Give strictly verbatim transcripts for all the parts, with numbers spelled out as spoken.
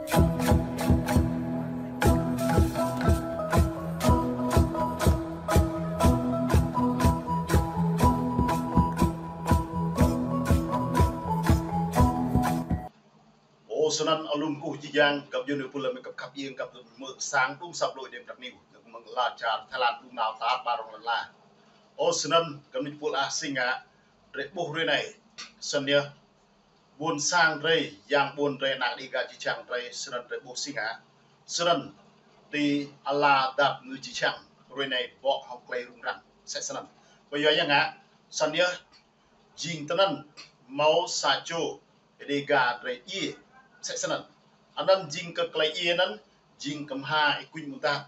Ơ, snăn alum kơkuh jih jang, găp djuê ƀing pô lăm găp khăp iêng, găp djuê mơ̆ng sang tŭm sap lôi đêm trăp niu, găp mơ̆ng ala čar Thái Lan tŭm nao tar ƀar rŏng lăn ala. Ơ, snăn găp djuê pô ah si ngă, drei ƀuh hrơi anai, snăn yơh, ƀuôn sang drei, yang ƀuôn drei, anak Dêga jih jang drei, snăn drei ƀuh si ngă, snăn ti ala dap ngui jih jang, hrơi anai bŏ hŏng klei rŭng răng, msĕ snăn. Ƀơi yua yang ngă, snăn yơh, jing tinăn, hmâo sa čô, Dêga drei djiê, msĕ snăn. Anăn jing kơ klei djiê anăn, jing kơ mha Y Quynh Ƀuôn Dap.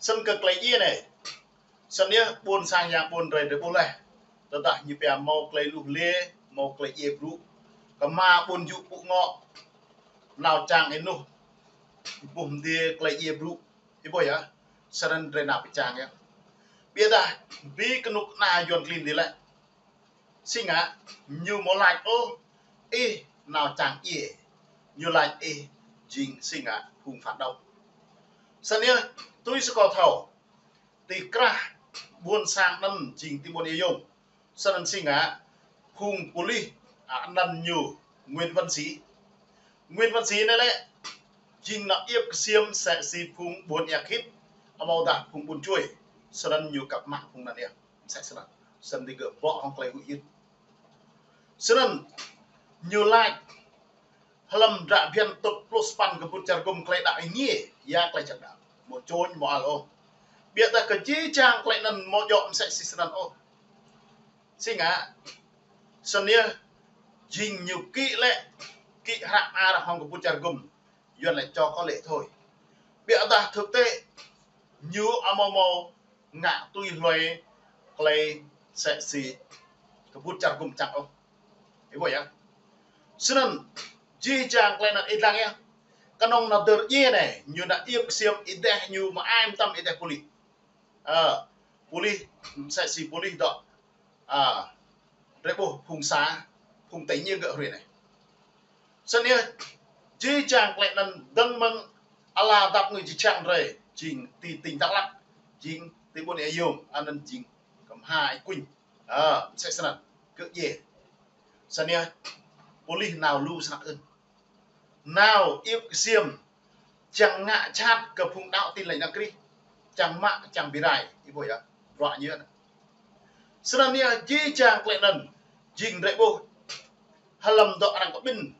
Snăn kơ klei djiê anai, snăn yơh ƀuôn sang yang ƀuôn drei drei ƀuh leh. Tơdah ñu pia hmâo klei luh lê, hmâo klei djiê brŭ. Kơ mă ƀuôn jŭ pŭ ngŏ, nao čang ênuh, ƀuh mdê klei djiê brŭ. Ih ƀuh yơh, snăn drei nao pơčang yơh. Ƀiădah, bi kơnuk kơna Yuăn klin dih lĕ. Si ngă, ñu amâo lač ôh, ih nao čang djiê. Ñu lač ih jing si ngă phung phản động. Snăn yơh, tui si kâo thâo, ti krah ƀuôn sang anăn jing ti ƀuôn Êa Yông. Snăn si ngă, phung pôlis, a, anăn ñu Nguyễn Văn Sĩ. Nguyễn Văn Sĩ anei lĕ, jing nao iêp ksiêm msĕ si phung ƀuôn Êa Khĭt, amâodah phung ƀuôn Čuê. Snăn ñu kăp mă phung anăn yơh. Msĕ snăn. Snăn digơ̆ bŏ hŏng klei huĭ hyưt. Snăn ñu lač hlăm hdră bhiăn tŭt pluh sa păn kơ kơkuh čar gŭm klei đăo êngiê, ya klei čang đăo. Amâo čôñ amâo ăl ôh. Ƀiădah kơ jih jang klei anăn amâo djŏ msĕ si snăn ôh. Si ngă, snăn yơh, jing ñu kĭ lĕ, kĭ hră mơar hŏng kơkuh čar gŭm, Yuăn lač cho có lệ thôi. Ƀiădah thực tế, ñu amâo mâo ngă tui hlue klei msĕ si kơkuh čar gŭm čang ôh. Ih ƀuh yơh. Snăn, jih jang klei anăn ih dlăng yơh. Knŏng nao dơr djiê anei, ñu nao iêp ksiêm êdeh ñu mơai mtam êdeh pôlis. Ơ, pôlis, msĕ si pôlis dŏ. A, drei ƀuh phung xã, phung tỉnh ñu gơ̆ hrơi anei. Snăn yơh, jih jang klei anăn dơ̆ng mơ̆ng ala dap ngui jih jang drei, jing ti tỉnh Đắk Lắk, jing ti ƀuôn Êa Yông, anăn jing kơ mha Y Quynh. A, msĕ snăn, gơ̆ djiê. Snăn yơh, pôlis nao lu snăk ưn. Nao iêp ksiêm, čang ngă jhat kơ phung đăo Tin Lành Đấng Christ, čang mă, čang bi rai, ih ƀuh yơh, bruă ñu anăn. Snăn yơh jih jang klei anăn, jing drei ƀuh, hlăm dŏ arăng kƀĭn,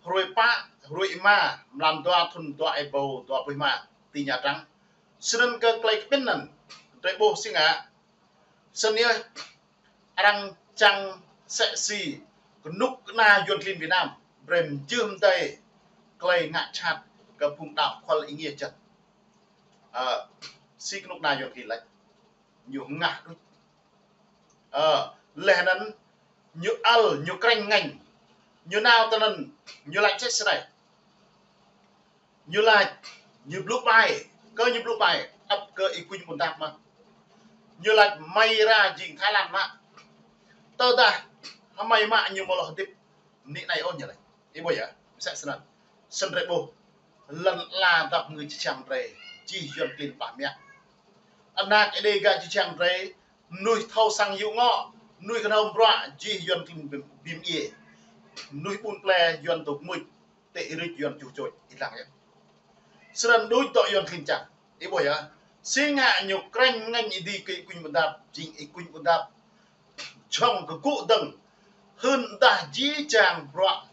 hruê pă, hruê êma, mlan dua thŭn dua êbâo dua pluh êma, ti Nha Trang. Snăn kơ klei kƀĭn anăn, drei ƀuh si ngă, snăn yơh, arăng čang msĕ si kơnuk kơna Yuăn klin Việt Nam, brei mjưh mdei klei ngă jhat kơ phung đăo kual êngiê jăn. Ơ, si kơnuk kơna Yuăn klin lač. Ñu hngah đuč. Ơ, leh anăn ñu ăl, ñu krĕng ngêñ. Ñu nao tinăn, ñu lač msĕ snei. Ñu lač, ñu blŭ ƀai, kơ ñu blŭ ƀai, ăt kơ Y Quynh Ƀuôn Dap mơh. Ñu lač hmei ra jing Thái Lan mă. Tơdah hmei mă ñu amâo lŏ hơdip, nik anei ôh ñu lač. Ih ƀuh yơh, msĕ snăn. Snăn drei ƀuh, lăn ala dap ngui jih jang drei, jih Yuăn klin plah mă. Anak Dêga jih jang drei, mnuih thâo sang yŭ ngŏ, mnuih knhâo bruă, jih Yuăn klin bi mdjiê. Mnuih ƀun ple Yuăn dôk mưč, tĕ rĭč Yuăn čuh čôč, ih dlăng yơh. Snăn đuč dŏ Yuăn klin čang. Ih ƀuh yơh. Si ngă ñu krĕng ngêñ êdi kơ Y Quynh Ƀuôn Dap, jing Y Quynh Ƀuôn Dap. Jhŏng kơ gŭ dơ̆ng. Hưn dah jih jang bruă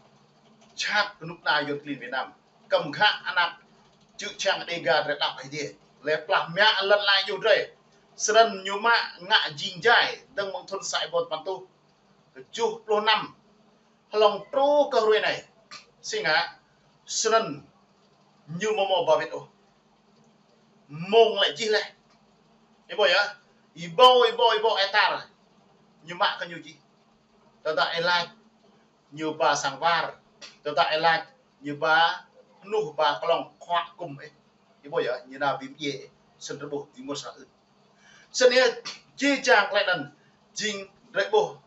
jhat kơnuk kơna Yuăn klin Việt Nam. Kăm khă anak čư̆ čhiăng Dêga drei đăo Aê Diê. Leh plah mă lăn ala yua drei. Snăn ñu mă ngă jing jai dơ̆ng mơ̆ng thŭn sa êbâo tơpăn êtuh kjuh pluh năm. Hlŏng truh kơ hruê anei. Si ngă, snăn ñu amâo mâo ba wĭt ôh. Mơ̆ng lĕ jih leh. Ih ƀuh yơh. Êbâo, êbâo, êbâo hectar. Ñu mă kơ ñu jih. Tơdah ih lač ñu ba sang war. Tơdah ih lač ñu ba hnuh ba klŏng khuă kŭm ih. Ih ƀuh yơh, ñu nao bi mdjiê ih. Snăn drei ƀuh ih mŭt sa ưn. Snăn yơh, jih jang klei anăn, jing drei ƀuh.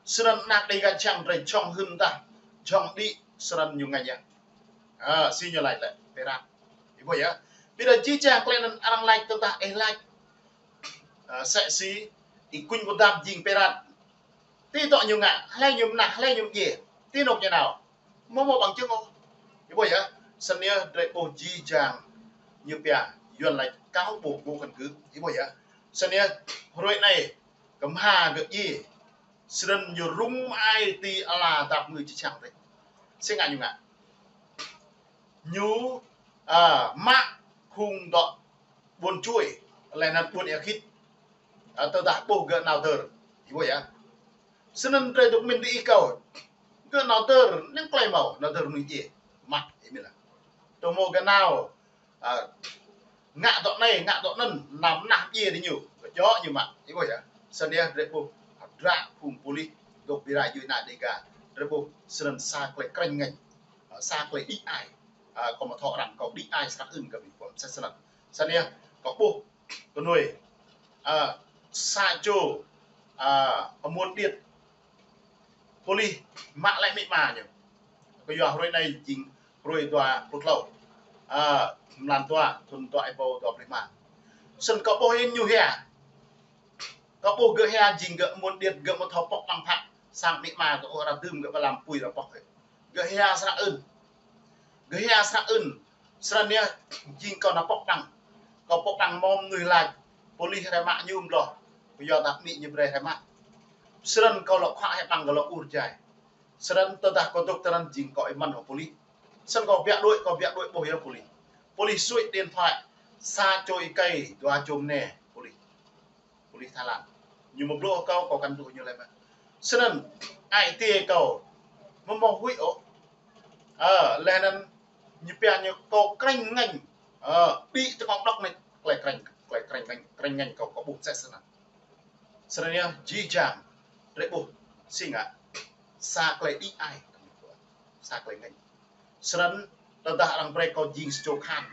Snăn anak Dêga jih jang drei jhŏng hưn dah, jhŏng đĭ, snăn ñu ngêñ yơh. Ơ, si ñu laĭ lĕ pơrăt. Ih ƀuh yơh. Ƀiădah jih jang tơlơi anŭn arăng laĭ tơdah ih laĭ. Ơ, sĕ si, ih kuñ pơdăp jing pơrăt. Ti tŏ ñu ngă, hlơi ñu mơnah, hlơi ñu mdjiê. Ti anŏ ñu nao. Mơ̆ mơ̆ bằng chứng ôh. Ih ƀuh yơh. Snăn yơh drei ƀuh jih jang ñu pia, Yuan laĭ cáo buộc vô căn cứ. Ih ƀuh yơh. Snăn yơh, hruê anai, kơ mơha gơ̆ djiê. Snăn ñu rŭng ai ti ala dap ngui či čang rĕ. Si ngă ñu ngă. Ñu, a, mă phung dŏ ƀuôn Čuê, lĕ anăn ƀuôn Ia Khit. A, tơdah ƀuh gơ̆ nao dơr. Ih ƀuh yơh. Snăn drei dôk mĭn ti ih kâo. Gơ̆ nao dơr, năng klei mâo, nao dơr mơnuih djiê. Mă, ih mĭn lah. Tơ mâo gơ̆ nao, a, ngă dŏ anai, ngă dŏ anăn, nao mơnah djiê diñu. Kơ djŏ ñu mă, ih ƀuh yơh. Snăn yơh drei ƀuh, hdră phung pôlis, dôk bi rai djuê ana Dega. Drei ƀuh, snăn sa klei krĕng ngêñ. A, sa klei đĭ ai. A, kâo mă thâo arăng kâo đĭ ai srăng ưn kơ ƀing pô msĕ snăn. Snăn yơh, kâo ƀuh, kơ nuê, a, sa čô, a, amuôn điêt, pôlis mă lĕ amĭ ama ñu. Kơ yua hruê anai jing hruê dua pluh tlâo. A, mlan dua, thŭn dua êbâo dua pluh êma. Snăn kâo ƀuh ih ñu hia. Kâo ƀuh gơ̆ hia jing gơ̆ amuôn điêt gơ̆ mă thâo pŏk tăng phă. Sang amĭ ama gơ̆ ôh arăng dưm gơ̆ ƀơi lăm pui arăng pŏk gơ̆. Gơ̆ hia srăng ưn. Gơ̆ hia srăng ưn. Snăn yơh jing kâo nao pŏk tăng. Kâo pŏk tăng mơ̆ mnuih lač. Pôlis hrĕ mă ñu mlŏh. Kơ yua dah amĭ ñu brei hrĕ mă. Snăn kâo lŏ khua hĕ tăng kâo lŏ ur jai. Snăn tơdah kâo dôk tơnăn jing kâo êmăn hŏng pôlis. Snăn kâo biă đuaĭ, kâo biă đuaĭ ƀuh yơh pôlis. Pôlis suaih điện thoại. Sa čô êkei, dua čô mne pôlis. Pôlis Thái Lan. Ñu mă blŏ kâo, kâo kăn tŭ ñu lĕ mă. Snăn, ai tiê kâo. Mơ̆ mâo huĭ ôh. Ơ, leh anăn ñu pia ñu kâo krĕng ngêñ. Ơ, đĭ tơkŏng đŏk anai. Klei krĕng, klei krĕng ngêñ, krĕng ngêñ kâo, kâo ƀuh msĕ snăn. Snăn yơh, jih jang. Drei ƀuh, si ngă. Sa klei đĭ ai. Sa klei ngêñ. Snăn, tơdah arăng brei kâo jing sa čô khan.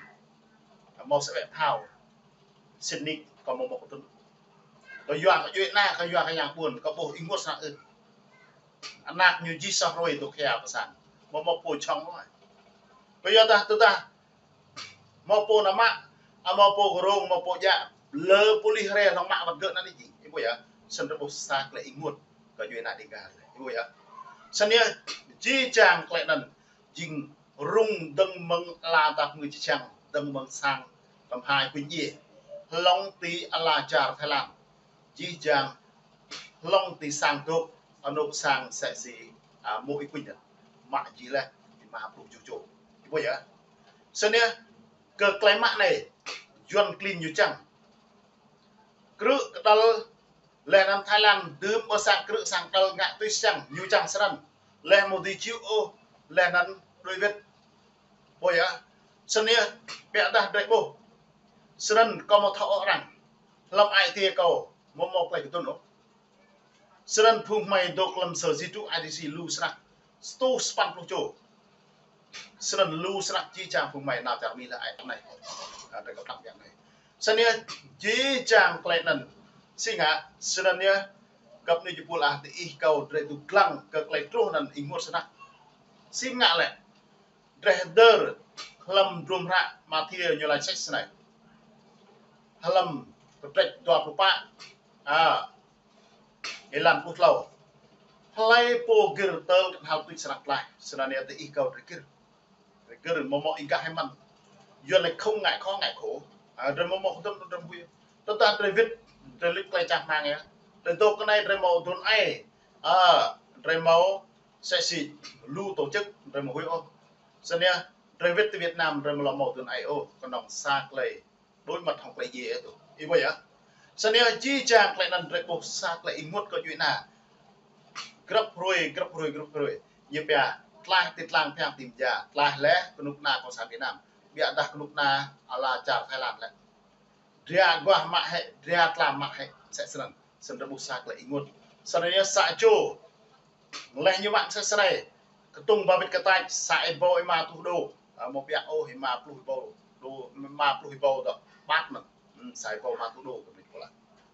Mâo sa ƀĕ phao. Sĭt nik kâo mâo mâo kơtŭn. Kơ yua kơ djuê ana, kơ yua kơ yang ƀuôn, kâo ƀuh ih ênguôt srăng ưn. Anak ñu jih sa hruê dôk hia pơ sang. Mâo mâo pô čŏng mơ̆. Kơ yua dah tơdah. Mâo pô nao mă, a mâo pô kơ rông, mâo pô djă. Lơ pôlis hrĕ hlŏng mă wăt gơ̆ anăn ih jing. Ih ƀuh yơh, snăn drei ƀuh sa klei ênguôt. Kơ djuê ana Dega. Ih ƀuh yơh. Snăn yơh, jih jang klei anăn. Jing rŭng dơ̆ng mơ̆ng ala dap ngui či čang, dơ̆ng mơ̆ng sang kơ mha ih kuñ djiê. Hlŏng ti ala čar Thái Lan. Jih jang hlŏng ti sang dôk, anôk sang sĕ si, a, mô̆ ih kuñ anăn. Mă jih leh, êma pluh kjuh čô. Ih ƀuh yơh. Snăn yơh, kơ klei mă anai, Yuan klin ñu čang. Krư̆ kơđăl Leh anăn Thái Lan dưm ƀơi sang krư̆ sang kơđăl ngă tui sang ñu čang snăn. Leh mơ̆ dưi čiu ôh, leh anăn đuaĭ wĭt. Ƀuh yơh. Snăn yơh, biă dah drei ƀuh. Snăn kâo mâo thâo ôh arăng. Hlăm ai tiê kâo, mâo mâo klei kơtŭn ôh. Snăn phung hmei dôk hlăm sơ ji tru ai ti si lu snăk. Sa êtuh sapăn pluh čô. Snăn lu snăk jih jang phung hmei nao čar Mi leh ai anai. A, drei kăp tăm biă anai. Snăn yơh jih jang klei anăn. Si ngă, snăn yơh găp anei jih pul ah ti ih kâo drei dôk lăng kơ klei truh anăn ih ênguôt snăk. Si ngă lĕ. Drei hơdơr hlăm hdruôm hră Mathiơ ñu laĭ sĕ snei. Hlăm kdrêč dua pluh pă. A. Êlan pluh tlâo. Hlei pô gĭr tơl kơnhal tuč srăng tlaih, snăn yơh ti ih kâo drei gĭr. Drei gĭr mâo mâo ih gah hơmăn. Yuan laĭ không ngại khó ngại khổ. A, drei mâo mâo kơdŭn drei ƀuh. Tơdah drei wĭt, drei luč klei čang hmang yơh. Drei dôk kơ anai drei mâo dôn ai. A, drei mâo sĕ si lu tổ chức, drei mâo huĭ ôh. Snăn yơh, drei wĭt ti Việt Nam, drei mâo lŏ mâo dôn ai ôh. Kơnơ̆ng sa klei Đối mặt hŏng klei djiê tui. Ih ƀuh yơh. Snăn yơh jih jang klei anăn drei ƀuh sa klei ênguôt kơ djuê ana. Grăp hruê, grăp hruê, grăp hruê. Ñu pia, tlaih ti tlang phiăng ti mja, tlaih leh kơnuk kơna cộng sản Việt Nam. Biă dah kơnuk kơna ala čar Thái Lan lĕ. Dra guah mă hĕ, dra tlam mă hĕ, sĕ snăn. Snăn drei ƀuh sa klei ênguôt. Snăn yơh sa čô. Leh ñu mă msĕ snei. Kơtŭng ba bĭt kơtač, sa êbâo êma êtuh đô. A, mâo biă ôh êma pluh êbâo đô, êma pluh êbâo dŏ. Ƀat anăn. Hmm, sa êbâo êma êtuh đô kơ bĭt pô lah.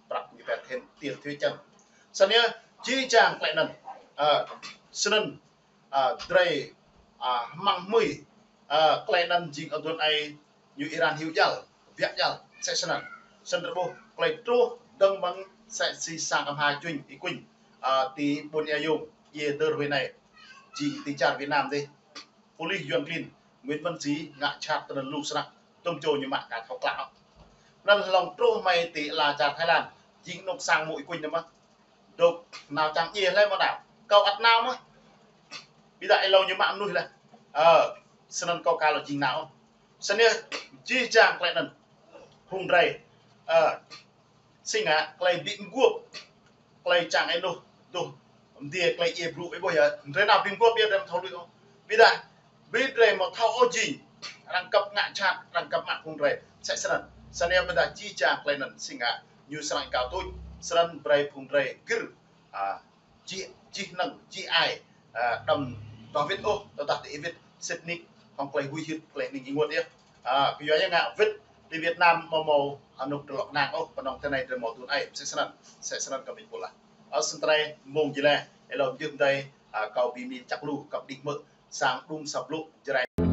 Prăk ñu pia thêm tiền thuế chăng. Snăn yơh, jih jang klei anăn. A, snăn, a, drei, a, hmăng hmưi. Ơ, tơlơi anŭn jing aduôn ai ñu Iran hyu jal, biă jal, sĕ snăn. Snăn rơbuh, tơlơi truh dơ̆ng mơ̆ng sĕ si sang kơmha čuñ, ikuñ, ơ, ti ƀuôn Ea Yông, djai dơr huê anai. Jing ti čar Việt Nam dih. Pôlis Yuăn klin, Nguyễn Văn Sĩ, ngă čhat tơnăn lu snăk, tơm čô ñu mă ka thâo klă. Anăn hlŏng truh mơ̆ng ti ala čar Thái Lan, jing anŏ sang mơ̆ ikuñ anai mơ̆. Dôk nao čang djai lĕ mơ̆ nao. Kâo ăt nao mơ̆. Ƀiădah êlâo ñu mă mơnuih lĕ. Ơ, snăn kâo ka lŏ jing nao. Snăn yơh, jih jang tơlơi anŭn. Phung drei. Ơ, si ngă, tơlơi ƀĭ mguôp. Tơlơi čang ênuh, tuh. Mdê tơlơi djai brŭ, ih ƀuh yơh. Drei nao ƀĭ mguôp yơh, drei mơ̆ thâo lui ôh. Ƀiădah, ƀiădah drei mơ̆ thâo ôh jing. Arăng kăp ngă čhat, arăng kăp mă phung drei. Sĕ snăn. Snăn yơh ƀiădah jih jang tơlơi anŭn. Si ngă, ñu srăng kâo tuč. Snăn brei phung drei gĭr. Ơ, jih, jih năng, jih ai, ơ, đăm tŏ wĭt ôh, tơdah ti wĭt, sĭt nik, hŏng tơlơi huĭ hyưt, tơlơi ning ênguôt yơh. Ơ, kơ yua yang ngă wĭt, ti Việt Nam mơ̆ mâo, anŏ tơlŏk năng ôh, pơnŏng tơ anai drei mâo tun ai, sĕ snăn, sĕ snăn kơ ƀing pô lah. Ơ, snăn tơlơi mông jih lĕ, êlâo jih mdei, ơ, kâo ƀĭ mĭn čăk lu, kăp đĭ mơ̆, sang đŭng sa blŭ, Jrai.